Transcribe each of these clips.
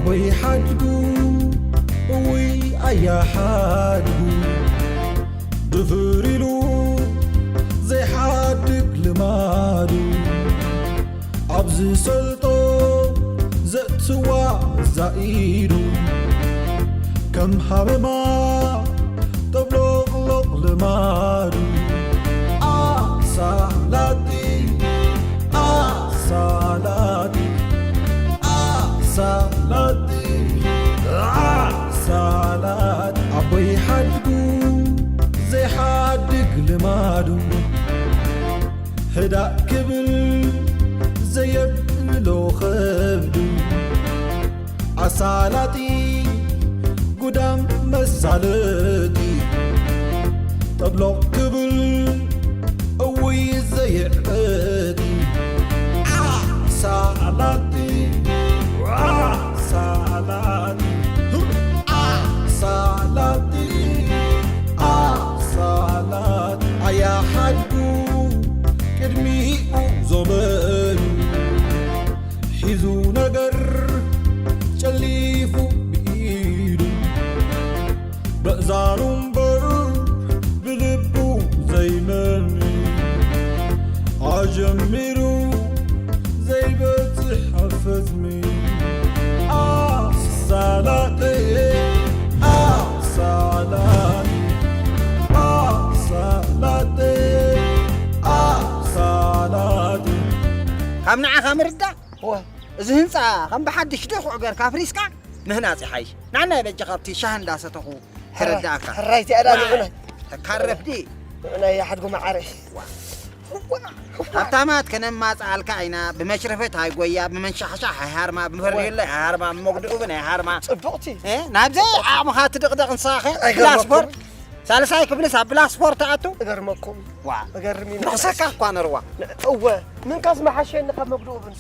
ወይ ሓድጉ፣ ወይ ኣያ ሓድጉ፣ ድፍር ኢሉ ዘይሓድግ ልማዱ፣ ኣብ ዝሰልጦ ዘእትዋ ዛኢዱ፣ ከም ሃመማ ጠብሎቕሎቕ ልማዱ። ኣሳላጢ፣ ኣሳላጢ፣ ኣሳላጢ፣ ኣሳላጢ። ኣቦይ ሓድጉ ዘይሓድግ ልማዱ፣ ህዳእ ክብል ዘየብሎ ኸብዱ። ኣሳላጢ ጉዳም መሳለጢ፣ ጠብሎቕ ክብል እውይ ዘየዕበጢ። ኣሳላጢ፣ ኣሳላጢ፣ ኣሳላጢ፣ ኣሳላጢ። ኣያ ሓድጉ ቅድሚኡ ዘመኑ፣ ሒዙ ነገር ጨሊፉ ብኢዱ፣ በእዛኑ እምበር ብልቡ ዘይመኒ፣ ኣጀሚሩ ዘይበጽሕ ኣብ ፈጽሚ። ኣሳላጠ፣ ኣሳላጠ፣ ኣሳላጠ፣ ኣሳላጠ። ካብ ንዓኻ ምርዳእ፣ እወ። እዚ ህንጻ ከም ብሓድሽ ድኹዕ ጌርካ ኣፍሪስካ ምህናጽ ይሓይሽ። ንዓና በጃ ካብቲ ሻሂ እንዳሰተኹ ሕራይ፣ ተረዳእካ። ሕራይ እዚኣ ዳ ዋይ፣ ንዑና። ተካረፍ ዲ። ንዑና እያ ሓድጉ መዓረይ። ዋ። ዋ። ሃብታማት ከነማጽኣልካ ኢና፣ ብመሽረፈት ኣይጎያ፣ ብመንሻሕሻሕ ኣይሃርማ፣ ብፈርኔሎ ኣይሃርማ፣ ብመጉዲ ኡብን ኣይሃርማ። ጽቡቕቲ። እ? ናብዚ ዓቕምኻ ትድቕደቕ ንስኻ ኸ? ኣይገርመኩም። ብላስፖርት? ሳልሳይ ክፍልስ ኣብ ብላስፖርት ኣቱ? እገርመኩም። ዋ። እገርም እዩ። ንኽሰካ እኳ ነርዋ። ን-፣ እወ። ምንካስ መሓሸኒ ካብ መጉዲ ኡብን።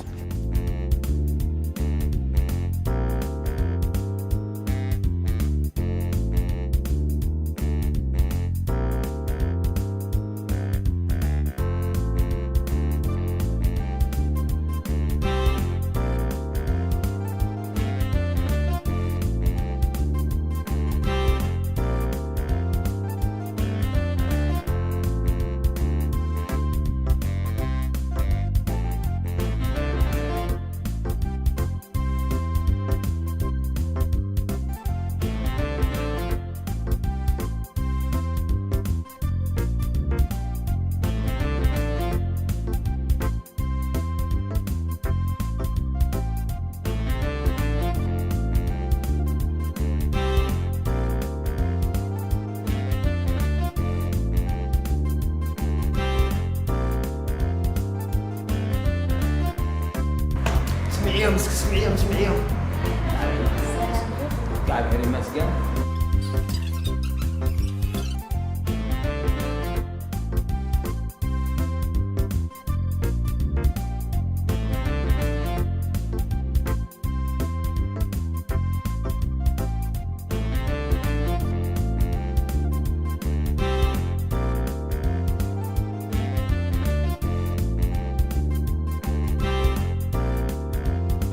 ስምዕዮም፣ እስኪ ስምዕዮም፣ ስምዕዮም። እግዚኣብሔር ይመስገን።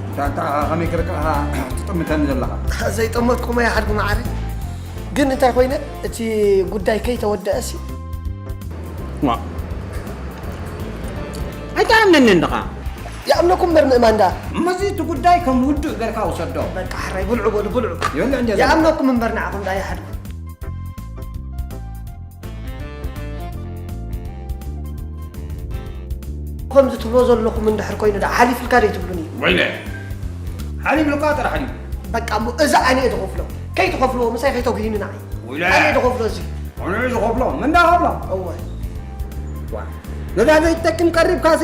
እንታ፣ እንታ፣ ከመይ ክርቅኻ ትጥምተኒ ዘለኻ? ዘይጠመትኩሞ ይሓድጉ መዓረይ። ግን እንታይ ኮይነ፣ እቲ ጉዳይ ከይተወደአሲ። ዋ። ኣይትኣምነኒ እንድኻ። ይኣምነኩም እምበር ምእማን ደኣ። እመዚ እቲ ጉዳይ ከም ውዱእ ጌርካ ውሰዶ። በቃ ሕራይ ብልዑ በሉ፣ ብልዑ። ይበልዕ እንደ ዘሎ። ይኣምነኩም እምበር ንዓኹም ደኣ ይሓድጉ። ከምዚ ትብሎ ዘለኹም እንድሕር ኮይኑ ደኣ ሓሊፍልካ ዶ ይትብሉኒ? ወይለ። ሓሊፍልካ ጥራሕ ድዩ? በቃ እሞ እዚ ኣነ እየ ዝኸፍሎ። ከይትኸፍልዎ ምሳይ ከይተጉሂኒ ንዓይ። ወይለ። ኣነ እየ ዝኸፍሎ እዚ። ኣነ እየ ዝኸፍሎ። መን ደኣ ከፍሎ? እወ። ዋ። ነዛ ዘይትጠቅም ቀሪብካሲ፣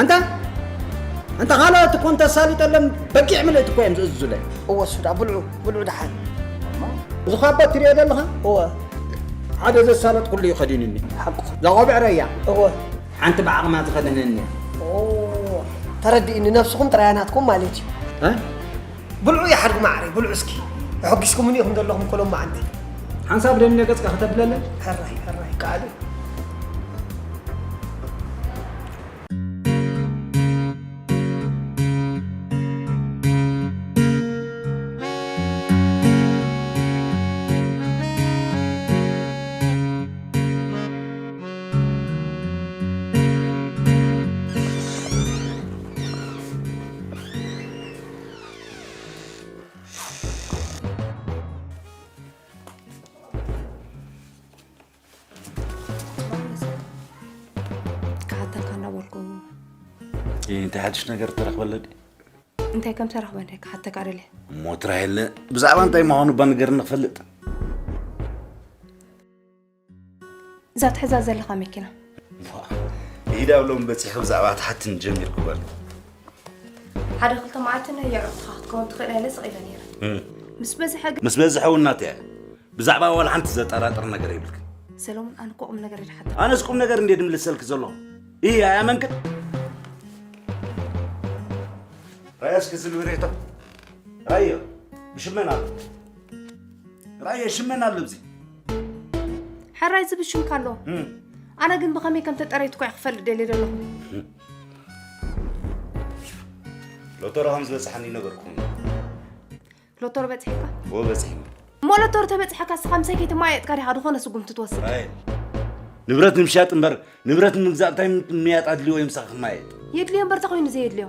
ኣንታ፣ ኣንታ ካልኦት እኮ እንተሳሊጠሎም በጊዕ ምልእቲ እኮ እዮም ዝእዝዙለይ። እወ፣ እሱ ደኣ ብልዑ፣ ብልዑ ደሓን። እዚ ኻባ እትሪኦ ዘለኻ? እወ። ሓደ ዘሳለጥኩሉ እዩ ከዲኑኒ። ሓቁ። እዛ ቆቢዕ ረያ። እወ። ሓንቲ ብዓቕማ ዝኸደነኒ። ኦ፣ ተረዲእኒ። ነብስኹም ጥራያ ናትኩም ማለት እዩ። እ? ብልዑ ይሓድጉ ማዕረይ፣ ብልዑ እስኪ። ኣሐጒስኩምኒ ኢኹም ዘለኹም እኮ ሎማዓንቲ። ሓንሳብ ደኒነ ገጽካ ከተብለለይ? ሕራይ፣ ሕራይ፣ ከኣሉ። እንታይ ሓድሽ ነገር ተረኽበለ ድዩ? እንታይ ከም ተረኽበ እንታይ ክሓተካ ደልየ። እሞ ትራየለ ብዛዕባ እንታይ ምዃኑ እባ ንገርኒ ክፈልጥ። እዛ ትሕዛ ዘለኻ መኪና። ኢዳ ብሎም በፂሑ ብዛዕባ ትሓትን ጀሚርኩ በል። ሓደ ክልተ መዓልቲ ናይ የዕሩኽትኻ ክትከውን ትኽእል ኢለ ስቕ ኢለ ነይረ። ምስ በዝሐ ግን ምስ በዝሐ እውን ናተይ እያ። ብዛዕባ ዋላ ሓንቲ ዘጠራጥር ነገር የብልክን። ሰሎሞን ኣነ እኮ ቁም ነገር ይድሓት። ኣነስ ቁም ነገር እንዴ ድምልሰልክ ዘለኹ? እይ ኣያመንክን። ራያ እስኪ ዝልብሬቶ ራዮ ብሽመን ኣሎ። ራዮ ሽመን ኣሎ ብዚ። ሕራይ ዝብል ሽምካ ኣሎ። ኣነ ግን ብኸመይ ከም ተጠረይትኩ እየ ክፈልጥ ደልየ ዘለኹ። ሎቶሮ ከም ዝበፅሓኒ ነገርኩም። ሎቶር በፅሒካ? ወ በፅሒኒ። እሞ ሎቶር ተበፅሐካ እስኻ ምሰይ ከይትማየጥካ ዲኻ ዝኾነ ስጉምቲ ትወስድ? ራሄል ንብረት ንምሻጥ እምበር ንብረት ንምግዛእ እንታይ ምያጥ ኣድልዮ እዩ ምሳኻ ክማየጥ? የድልዮ እምበር ተኾይኑ ዘየድልዮ።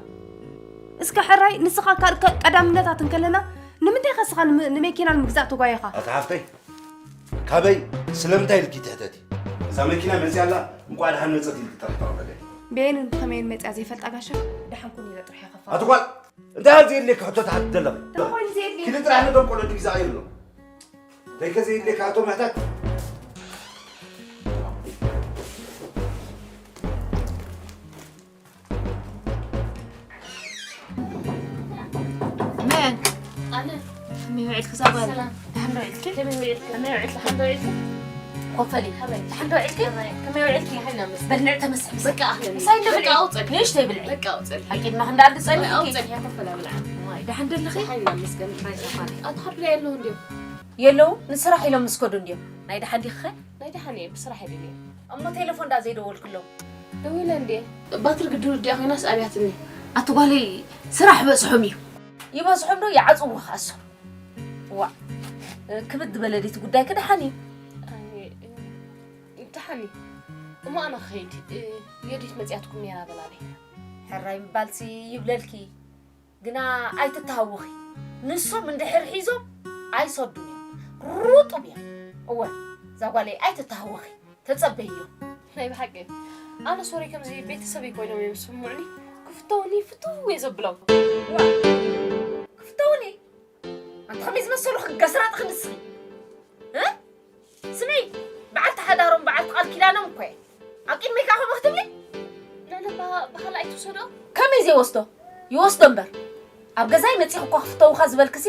እስከ ሕራይ ንስኻ ካልእ ቀዳምነታት እንከለና ንምንታይ ከስኻ ንመኪና ንምግዛእ ተጓየኻ? ኣታ ሓፍተይ ካበይ ስለምንታይ ኢልኪ ትሕተቲ? እዛ መኪና መፅያ ኣላ እንቋዕ ደሓን መፀት ኢልኪ ጥራሕ ተቐበለኒ። በየንን ብኸመይን መፅያ ዘይፈልጣ ጋሻ ደሓን ኩን ኢለ ጥራሕ ይኸፋ። ኣቲ ጓል እንታይ ኣብዚ የድልየኪ ሕቶታት ዘለኺ? እንታይ ኮይኑ ዘየድልየኒ? ኪዲ ጥራሕ ነቶም ቆሎ ድግዛ ይብሎ። እንታይ ከዘየድልየካ ኣቶ ምሕታት? መን ኣነ ከመይ ውዒልኪ እዛ ጓል? ሰላም። ደሓን ዶ ውዒልኪ? ከመይ ውዒልኪ? ከመይ ውዒልኪ? ደሓን ዶ ውዒልኪ? ኮፈሊ ደሓን ዶ ውዒልኪ? ከመይ ውዒልኪ? በል ንዕ ተመስሒ ምሳይ። በቃ ኣኽለኒ። ምሳይ እንዶ በቃ ብልዒ። ኣውፅእልኪ። ንእሽተይ ብልዒ። በቃ ኣውፅእልኪ። ሓቂድ ማኽን ዳኣ ልፀልኪ። ኣውፅእልኪ። ኮፈላ ብልዓ። ማይ ደሓን ደለኺ? ደሓን ኢና መስገን። ራይዛ ፋሪ። ኣቶ ሓብላ የለዉ እንድዮም? የለዉ ንስራሕ ኢሎም ምስ ከዱ እንድዮም። ናይ ደሓን ዲኺ ኸ? ናይ ደሓን እየ ብስራሕ እየ ደልየ። እሞ ቴሌፎን ዳ ዘይደወልክሎም? ደዊለ እንድየ። ባትሪ ግድሩ ድያ ኮይናስ ኣብያትኒ። ኣቲ ጓለይ ስራሕ በዝሖም እዩ። ይበዝሖም ዶ ይዓፅዎ ከኣሶም? ዋእ ክብድ ዝበለ ድዩ እቲ ጉዳይኪ ደሓን እዩ። ኣይ፣ ደሓን እዩ። እሞ ኣነ ክኸይድ እ፣ የዲት መፅያትኩም ነይራ በላለይ። ሕራይ ምባልሲ ይብለልኪ ግና ኣይትተሃወኺ። ንሶም እንድሕር ሒዞም ኣይሰዱን እዮም። ሩጡም እዮም። እወ እዛ ጓለይ ኣይትተሃወኺ። ተጸበይዮ። ናይ ብሓቂ ኣነ ሶሪ ከምዚ ቤተሰበይ ኮይኖም እዮም ዝስምዑኒ። ክፍተውኒ ፍትው እየ ዘብሎም። ክፍተውኒ ኣንቲ ከመይ ዝመሰሉ ክገስራጥኺ ንስኺ እ ስሚ በዓልቲ ሓዳሮም በዓልቲ ቃል ኪዳኖም እኮ እየ። ኣብ ቅድመይ ከዓ ከምኡ ክትብሊ? ንዕለባ ብኻልኣይ ትውሰዶ? ከመይ ዘይወስዶ? ይወስዶ እምበር ኣብ ገዛይ መፂኹ እኳ ክፍተውኻ ዝበልክሲ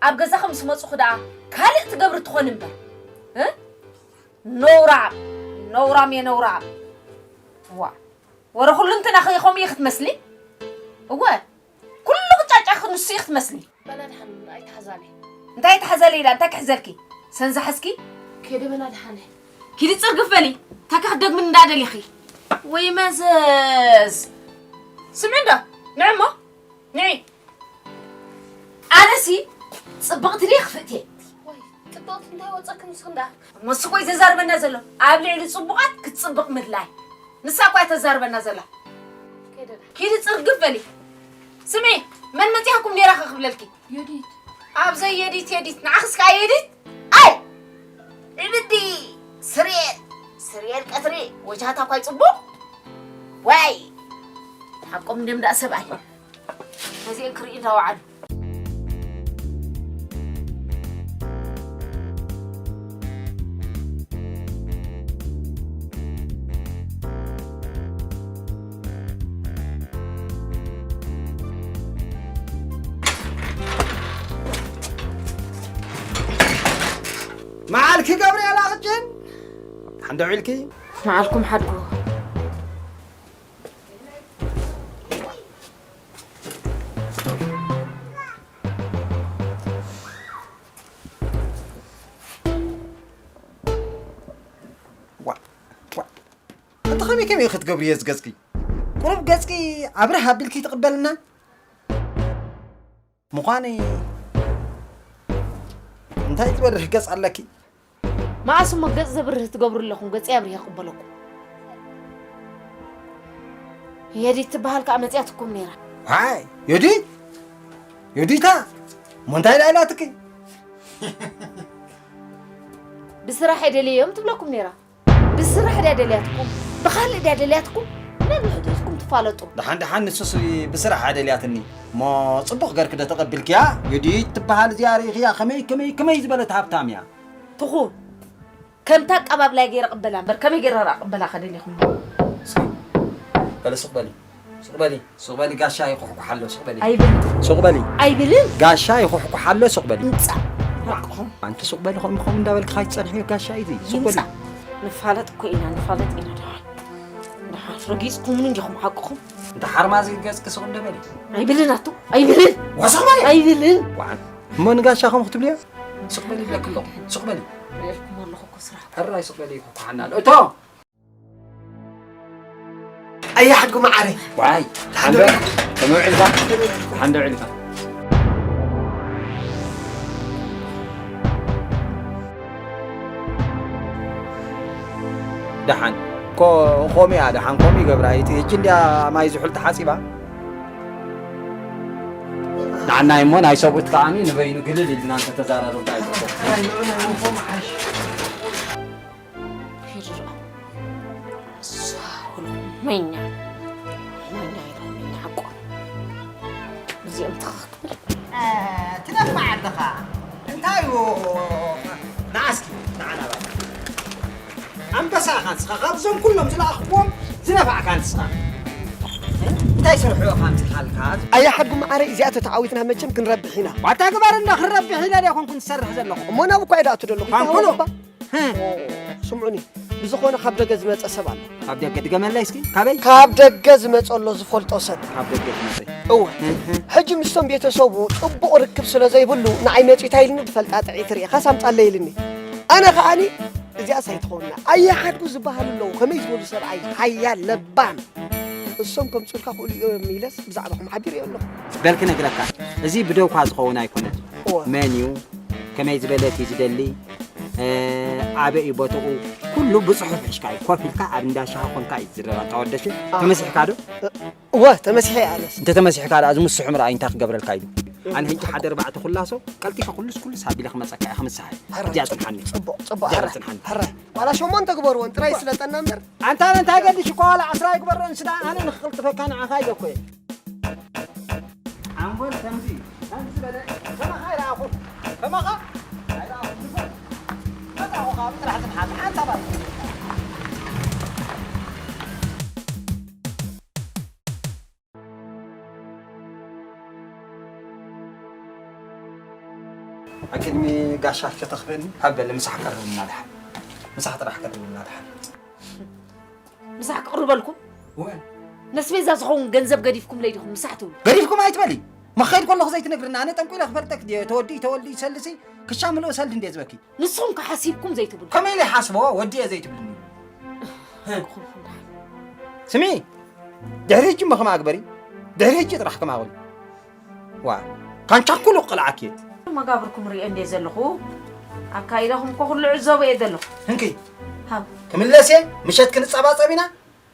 ኣብ ገዛኺ ምስ መፁኹ ደኣ ካልእ ትገብሪ ትኾኒ እምበር እ ነውራም ነውራም እየ ነውራም። ዋ ወረ ኩሉ እንትና ኸይኾም እየ ክትመስሊ። እወ ኩሉ ቅጫጫ ክንሱ እየ ክትመስሊ። በላ ድሓን ኣይትሓዛለይ። እንታይ ትሓዘለይ ኢላ እንታይ ክሕዘልኪ? ሰንዛሕስኪ? ከይደ በላ ድሓን። ኪዲ ፅርግፍ በሊ። እንታይ ክትደግሚ እንዳደሊኺ? ወይ መዘዝ። ስምዒ እንዶ ንዕሞ ንዒ ኣነሲ ፅብቕቲ ድየ ክፍእቲ እየ? ወይ ፅብቕቲ እንታይ ወፀኪ ንስኺ እንዳ? እሞ ንሱ እኮ እዩ ዘዛርበና ዘሎ ኣብ ልዕሊ ፅቡቓት ክትፅብቕ ምድላይ ንሳ እኳ እያ ተዛርበና ዘላ። ኪዲ ፅርግፍ በሊ። ስምዒ መን መፂኣኩም ነይራ ከ ክብለልኪ? ዮዲት። ኣብዘይ የዲት የዲት ንዓኽስ ከዓ የዲት ኣይ ዕብዲ ስርየል ስርየል ቀትሪ ወጃሃታ እኳ ይፅቡቕ ወይ ሓቆም እንድም ዳኣ ሰብኣይ ነዚአን ክርኢ እንዳወዓሉ መዓልኪ ገብርኤል ኣቕጭን ሓንደ ውዒልኪ መዓልኩም ሓድጉ ዋእ ዋእ እንተ ኸመይ ከመይ ክትገብርዮ ዝገጽኪ ቁሩብ ገጽኪ ኣብርህ ኣቢልኪ ትቕበልና ምዃነይ እንታይ ዝበርህ ገጽ ኣለኪ? መኣስ እሞ ገጽ ዘብርህ ትገብሩ ኣለኹም? ገጸይ ኣብርህ ክቕበለኩም። የዲት ትበሃል ከኣ መጺኣትኩም ነይራ። ዋይ ዮዲት ዮዲታ እሞ እንታይ ኢላ ኢላትኪ? ብስራሕ እየ ደልዮም ትብለኩም ነይራ። ብስራሕ ድያ ደልያትኩም ብኻልእ ድያ ደልያትኩም ነንሕድሕድኩም ፋለጡ። ደሓን ደሓን ንሱስ ብስራሕ ኣደልያትኒ እሞ ጽቡቕ ገርክ ዶ ተቐቢልክያ? ዮዲት ትበሃል እዚኣ ርኢኽያ ከመይ ከመይ ከመይ ዝበለት ሃብታም እያ። ትኹን ከምታ ኣቀባብላይ ገይረ ቅበላ እምበር ከመይ ገይረ ራ ቅበላ ከደሊኹም እስኪ በለ ሱቕ በሊ ሱቕ በሊ ሱቕ በሊ ጋሻ ይኹሕኩሕ ኣሎ ሱቕ በሊ ኣይብል ሱቕ በሊ ኣይብልን ጋሻ ይኹሕኩሕ ኣሎ ሱቕ በሊ ይምጻእ ሓቅኹም ኣንቲ ሱቕ በሊ ከምኡ ከምኡ እንዳበልክ ካይትጸንሕዮ ጋሻ እዩ እዚ ሱቕ በሊ ይምጻእ ንፋለጥ እኮ ኢና ንፋለጥ ኢና ደሓን ደሓን ረጊጽኩምኒ እንዲኹም ሓቅኹም እንተ ሓርማዚ ገጽኪ ሱቕ እንደ በሊ ኣይብልን ኣቱ ኣይብልን ወሱቕ በሊ ኣይብልን ዋዓን እሞ ንጋሻ ከም ክትብልዮ ሱቕ በሊ ይብለኪ ኣለኹ ሱቕ በሊ ሪኤልኩም ኣለኹ እኮ ስራሕ ሕራይ ሱቕ በሊ ይኩሓና ኣሎ እቶ ኣያ ሓድጉ መዓረይ ዋይ ሓንዶ ከመይ ውዒልካ ሓንዶ ውዒልካ ደሓን ኮ- ኮሚያ ደሓን ኮሚ ይገብራ እቲ እቺ እንዲያ ማይ ዝሑል ተሓፂባ ንዓናይ እሞ ናይ ሰብኡት ከዓኒ ንበይኑ ግልል ኢልና እንተተዛራረብና ኣይጠቅም ሂድሮ እሳ ሁሉ መኛ መኛ ኢሎም ሓቆ እዚኦም ትኽክል ትነፋዕ ኣለኻ እንታይ እዩ ንዓስኪ ንዓና ኣንበሳ ኢኻ ንስኻ ካብዞም ኩሎም ዝለኣኽዎም ዝነፋዕካ ንስኻ እንታይ ስርሑ ኢኻ ኣምፂኻልካ ኣያ ሓድጉ መዓረይ እዚኣ ተተዓዊትና መቸም ክንረብሕ ኢና ዋታ ግበር እንዳ ክንረብሕ ኢለ ደ ኮንኩን ዝሰርሕ ዘለኹ እሞ ናብ እኳ ይዳእቱ ደለኹ ኣንኮሎ ስምዑኒ ብዝኾነ ካብ ደገ ዝመፀ ሰብ ኣሎ ካብ ደገ ድገመለይ እስኪ ካበይ ካብ ደገ ዝመፀ ኣሎ ዝፈልጦ ሰብ ካብ ደገ ዝመፀ እወ ሕጂ ምስቶም ቤተሰቡ ፅቡቕ ርክብ ስለ ዘይብሉ ንዓይ መፂኡ እንታይ ኢልኒ ብፈልጣ ጥዒት ርኢኻስ ኣምፃለይ ኢልኒ ኣነ ከዓኒ እዚኣስ ኣይትኸውንና ኣየ ሓድጉ ዝበሃሉ ኣለዉ ከመይ ዝበሉ ሰብኣይ ሓያል ለባም እሶም ከምፅኡልካ ክእሉ እዮም ኢለስ ብዛዕባኹም ሓቢረ ኣለኹ በል ክነግረካ እዚ ብደውካ ዝኸውን ኣይኮነን እወ መን እዩ ከመይ ዝበለት እዩ ዝደሊ ኣበ እዩ ቦትኡ ኩሉ ብፅሑፍ ሒሽካ እዩ ኮፍ ኢልካ ኣብ እንዳ ሻሂ ኮንካ እዩ ዝረባ ተወደሽ ተመሲሕካ ዶ እወ ተመሲሐ ኣነስ እንተ ተመሲሕካ ደኣ እዚ ምስሑም ረኣይ እንታይ ክገብረልካ ኢሉ ኣነ ሕጂ ሓደ ኣርባዕተ ኩላሶ ቀልጢፈ ኩሉስ ኩሉስ ኣቢለ ክመፀካ እየ ክምስሓ እዚኣ ፅንሓኒ ፅቡቅ ፅቡቅ እዚኣ ሕረ ፅንሓኒ ሕረ ዋላ ሸሞንተ ግበርዎን ጥራይ ስለጠና እምበር ኣንታ እንታይ ገድሽ እኮ ዋላ ዓስራ ይግበረን ስዳ ኣነ ንክቅልጥፈካ ንዓኻ ኢለ እኮ እየ ሓንጎል ከምዚ ከምዚ ዝበለ ከማኻ ኣይረኣኹ ከማኻ ኣይረኣኹ ዝጎል መጣኹ ካብ ጥራሕ ትምሓት ሓንታ ባት ኣብ ቅድሚ ጋሻ ከተኽብእኒ ካብ በለ ምሳሕ ቀርብልና ድሓን ምሳሕ ጥራሕ ቀርብልና ድሓን ምሳሕ ክቕርበልኩም ወ ነስቤዛ ዝኸውን ገንዘብ ገዲፍኩም ለይዲኹም ምሳሕ ትብሉ ገዲፍኩም ኣይትበሊ መኸይድ ከለኹ ዘይትነግርና ኣነ ጠንቁለ ክፈልጠክ ድየ ተወዲ ተወልዲ ሰልሲ ክሻ ምልኦ ሰልዲ እንድየ ዝበኪ ንስኹም ከሓሲብኩም ዘይትብሉ ከመይ ኢለ ይሓስቦ ወዲ እየ ዘይትብልኒ ስሚ ድሕሪ ሕጂ እሞ ከማ ግበሪ ድሕሪ ሕጂ ጥራሕ ከማ በሊ ዋ ካንቻ ኩሉ ክቕልዓኪ እየ መጋብርኩም ሪኦ እንደ ዘለኹ ኣካይዳኹም እኮ ኩሉ ዕዘቡ እየ ዘለኹ እንኪ ሃብ ክምለስ እየ ምሸት ክንጸባጸብ ኢና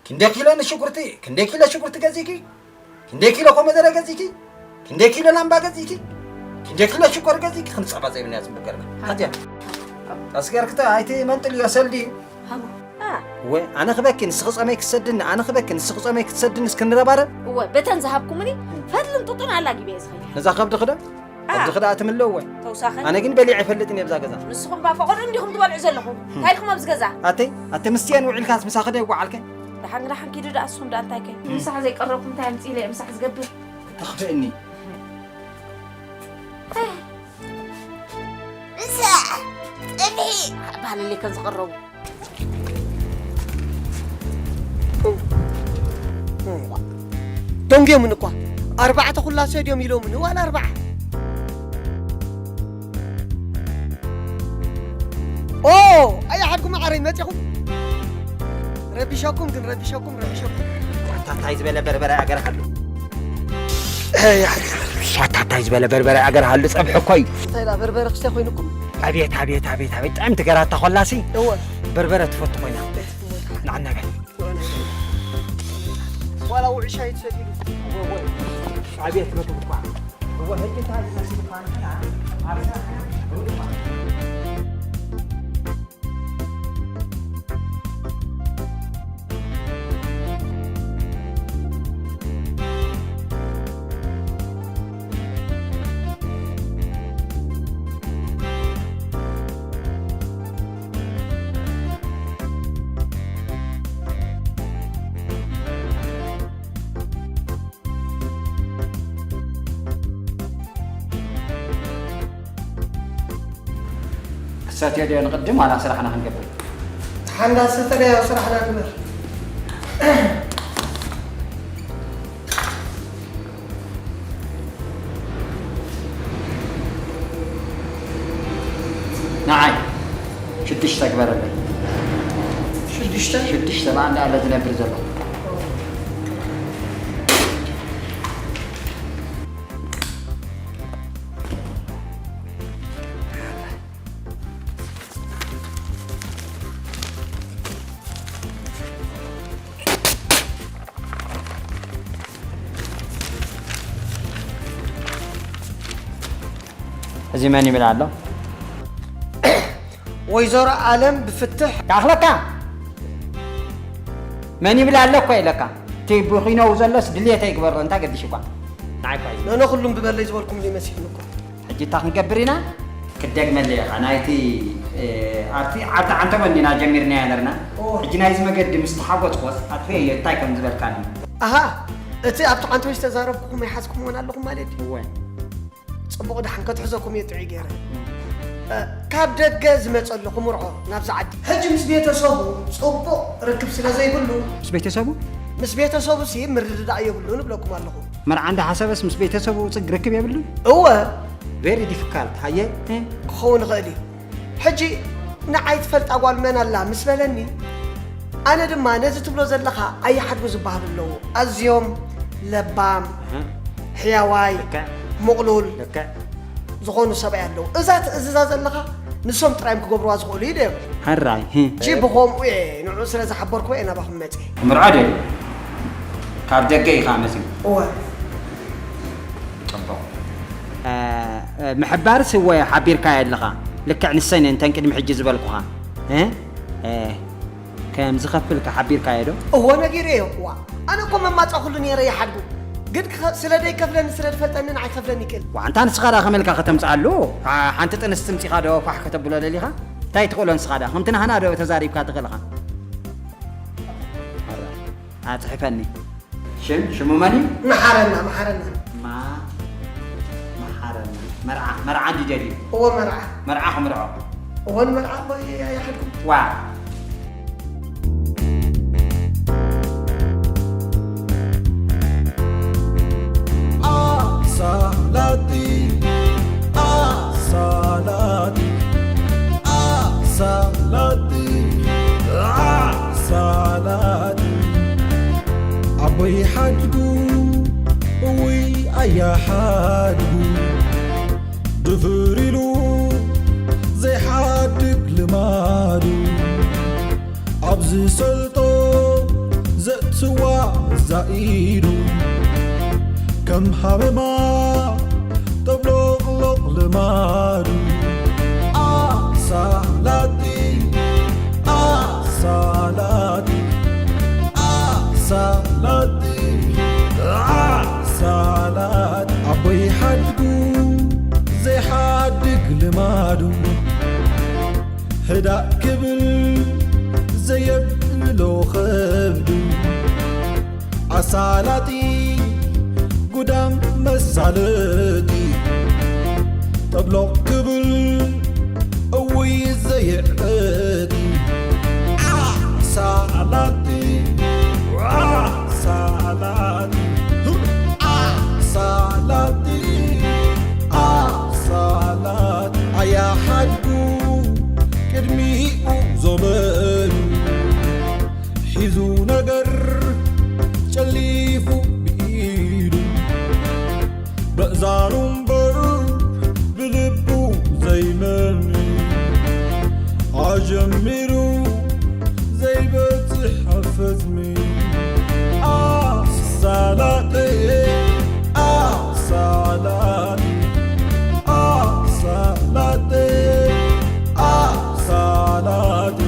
ክንደይ ኪሎ ንሽጉርቲ ክንደይ ኪሎ ሽጉርቲ ገዚእኪ ክንደይ ኪሎ ኮመደረ ገዚእኪ ክንደይ ኪሎ ላምባ ገዚእኪ ክንደይ ኪሎ ሽኮር ገዚእኪ ክንጸባጸብ ኢና ጽቡቅ ገርና ሓትያ ኣስገርክተ ኣይቲ መንጥል እዮ ሰልዲ ሃቡ ኣ እወ ኣነ ክበኪ ንስኺ ጸመይ ክትሰድኒ ኣነ ክበኪ ንስኺ ጸመይ ክትሰድኒ እስክንረባረብ እወ በተን ዝሃብኩምኒ ፈትልን ጥጡን ኣላጊበ እየ ዝኸይድ ነዛ ከብዲ ክደ ከብዲ ክደ ኣትምለዎ ተውሳኸ ኣነ ግን በሊዕ ኣይፈልጥን እየ ብዛ ገዛ ንስኹም ባ ፈቐዶ እንዲኹም ትበልዑ ዘለኹም እንታይ ኢልኩም ኣብዚ ገዛ ኣተይ ኣተ ምስቲየን ውዒልካስ ምሳኺ ደ ይጓዓልከ ዳሓን ዳሓን ኪዱ ደኣ እሱ እንዳ እንታይ ከ ምሳሕ ዘይቀረብኩም እንታይ ኣምፅእ ኢለ እየ ምሳሕ ዝገብር ተኽፍእኒ ምሳሕ ፀብሒ ባህልለይ ከም ዝቐረቡ ደንጉዮምን እኳ ኣርባዕተ ኩላሶ ድዮም ኢሎምኒ ዋላ ኣርባዓ ኦ ኣያ ሓድኩም ዓረይ መፂኹም ረቢሸኩም ግን ረቢሸኩም ረቢሸኩም ታታይ ዝበለ በርበረ ኣገር ሃሉ ታታይ ዝበለ በርበረ ኣገር ሃሉ ፀብሒ እኮ እዩ እንታይ ዳ በርበረ ክስተ ኮይኑኩም ኣቤት ኣቤት ኣቤት ኣቤት ጥዕምቲ ገራታ ኮላሲ እወ በርበረ ትፈቱ ኮይና ንዓና በል ዋላ ውዕሻ ይትሰዲዱ ኣቤት መግብ እኳ እወ ህልታ ዝመስል እኳ ንሕና ኣብ ስራሕና ብርግማ ሰትዮ ድዮ ንቕድም ዋላ ስራሕና ክንገብር? ሓንዳ ሰተደዮ ስራሕና ንግበር። ንዓይ ሽዱሽተ ግበረለይ። ሽዱሽተ? ሽዱሽተ ብኣንድ ኣለ ዝነብር ዘሎ። እዚ መን ይብል ኣሎ? ወይዘሮ ኣለም ብፍትሕ። ይኣኽለካ። መን ይብል ኣሎ እኮ ኢለካ። እቲ ብኺነው ዘሎስ ድልየተይ ይግበሮ፣ እንታይ ገዲሽ እኳ። ንዓይ እኳ እዩ። ነነ ኩሉም ብበለይ ዝበልኩም ዘይመሲልኒ እኮ። ሕጂ እንታይ ክንገብር ኢና? ክደግመለይ ኢኻ። ናይቲ፣ እ፣ ኣብቲ ዓዲ ዓንተቦ እንዲና ጀሚርናዮ ነርና። ኦ። ሕጂ ናይዚ መገዲ ምስ ተሓጎጽኮስ ኣጥፍኤዮ እንታይ ከም ዝበልካኒ። ኣሃ፣ እቲ ኣብቲ ዓንተቦ ዝተዛረብኩኹም ይሓዝኩምዎን ኣለኹም ማለት እዩ። እወ። ጽቡቕ ደሓን ከትሕዘኩም እየ ጥዑይ ገይረ። እ፣ ካብ ደገ ዝመጸ ኣለኹ ምርዖ ናብዚ ዓዲ። ሕጂ ምስ ቤተሰቡ ጽቡቕ ርክብ ስለ ዘይብሉ። ምስ ቤተሰቡ? ምስ ቤተሰቡ ሲ ምርድዳእ የብሉን እብለኩም ኣለኹ። መርዓ እንዳሓሰበስ ምስ ቤተሰቡ ጽግ ርክብ የብሉን? እወ። Very difficult። ሃየ፣ እ? ክኸውን ይኽእል እዩ። ሕጂ ንዓይ ትፈልጣ ጓል መን ኣላ ምስ በለኒ፣ ኣነ ድማ ነዚ ትብሎ ዘለኻ ኣይሓድጉ ዝበሃሉ ኣለዉ። ኣዝዮም ለባም፣ እህ። ሕያዋይ፣ ልክዕ። ምቕሉል ልክዕ። ዝኾኑ ሰብኣይ ኣለዉ። እዛ ትእዝዛ ዘለኻ ንሶም ጥራዮም ክገብርዋ ዝኽእሉ እዩ ደዮም። ሕራይ፣ ህ። ሕጂ ብኸምኡ እየ ንዕኡ ስለ ዝሓበርኩዎ እየ ናባኹም መጺእ። ምርዖ ደዩ? ካብ ደገ እዩ ኸዓ መጺኡ። እወ። ጽቡቕ። እ፣ እ፣ ምሕባርስ እወ ሓቢርካዮ ኣለኻ። ልክዕ ንሰን እየን እተን ቅድሚ ሕጂ ዝበልኩኻ። እ? እ፣ ከም ዝኸፍልካ ሓቢርካዮ ዶ? እወ ነጊረዮ። ዋ፣ ኣነ እኮ መማጻእኩሉ ነይረ ይሓድጉ። ግን ክኸ-፣ ስለ ደይከፍለኒ ስለ ዝፈልጠኒ ንዓይ ክኸፍለኒ ይክእል። ዋ፣ ኣንታ ንስኻ ደኣ ከመልካ ከተምጽኣሉ? ሓ-፣ ሓንቲ ጥንስቲ ምጺኻ ዶ ፋሕ ከተብሎ ደሊኻ? እንታይ ትኽእሎ ንስኻ ደኣ? ከምቲ ናህና ዶ ተዛሪብካ ትኽእል ኢኻ? ኣጽሕፈኒ። ሽም፣ ሽሙ መን እዩ? መሓረና፣ መሓረና። ማ-፣ መሓረና። መርዓ፣ መርዓ እንዲ ደልዩ? እወ፣ መርዓ። መርዓ ክምርዖ። እወ፣ ንመርዓ እኮ እየ ይሓድኩም። ዋ። ኣሳላጢ፣ ኣሳላጢ፣ ኣሳላጢ፣ ኣሳላጢ። ኣቦይ ሓድጉ፣ እውይ ኣያ ሓድጉ፣ ድፍር ኢሉ ዘይሓድግ ልማዱ፣ ኣብ ዝሰልጦ ዘእትዋ ዛኢዱ፣ ከም ሃመማ ጠብሎቕሎቕ ልማዱ። ኣሳላጢ፣ ኣሳላጢ፣ ኣሳላጢ፣ ኣሳላጢ። ኣቦይ ሓድጉ ዘይሓድግ ልማዱ፣ ህዳእ ክብል ዘየብሎ ኸብዱ፣ ኣሳላጢ ጉዳም መሳለጢ፣ ጠብሎቕ ክብል እውይ ዘየዕጢ። ኣሳላጢ፣ ኣሳላጢ፣ ኣሳላጢ፣ ኣሳላጢ። ኣያ ሓድጉ ቅድሚኡ ዞመን ሒዙ ነገር ጨሊፉ ብኢዱ፣ በእዛኑ እምበር ብልቡ ዘይመኒ፣ ኣጀሚሩ ዘይበጽሕ ኣብ ፈጽሚ። ኣሳላጢ፣ ኣሳላጢ፣ ኣሳላጢ፣ ኣሳላጢ።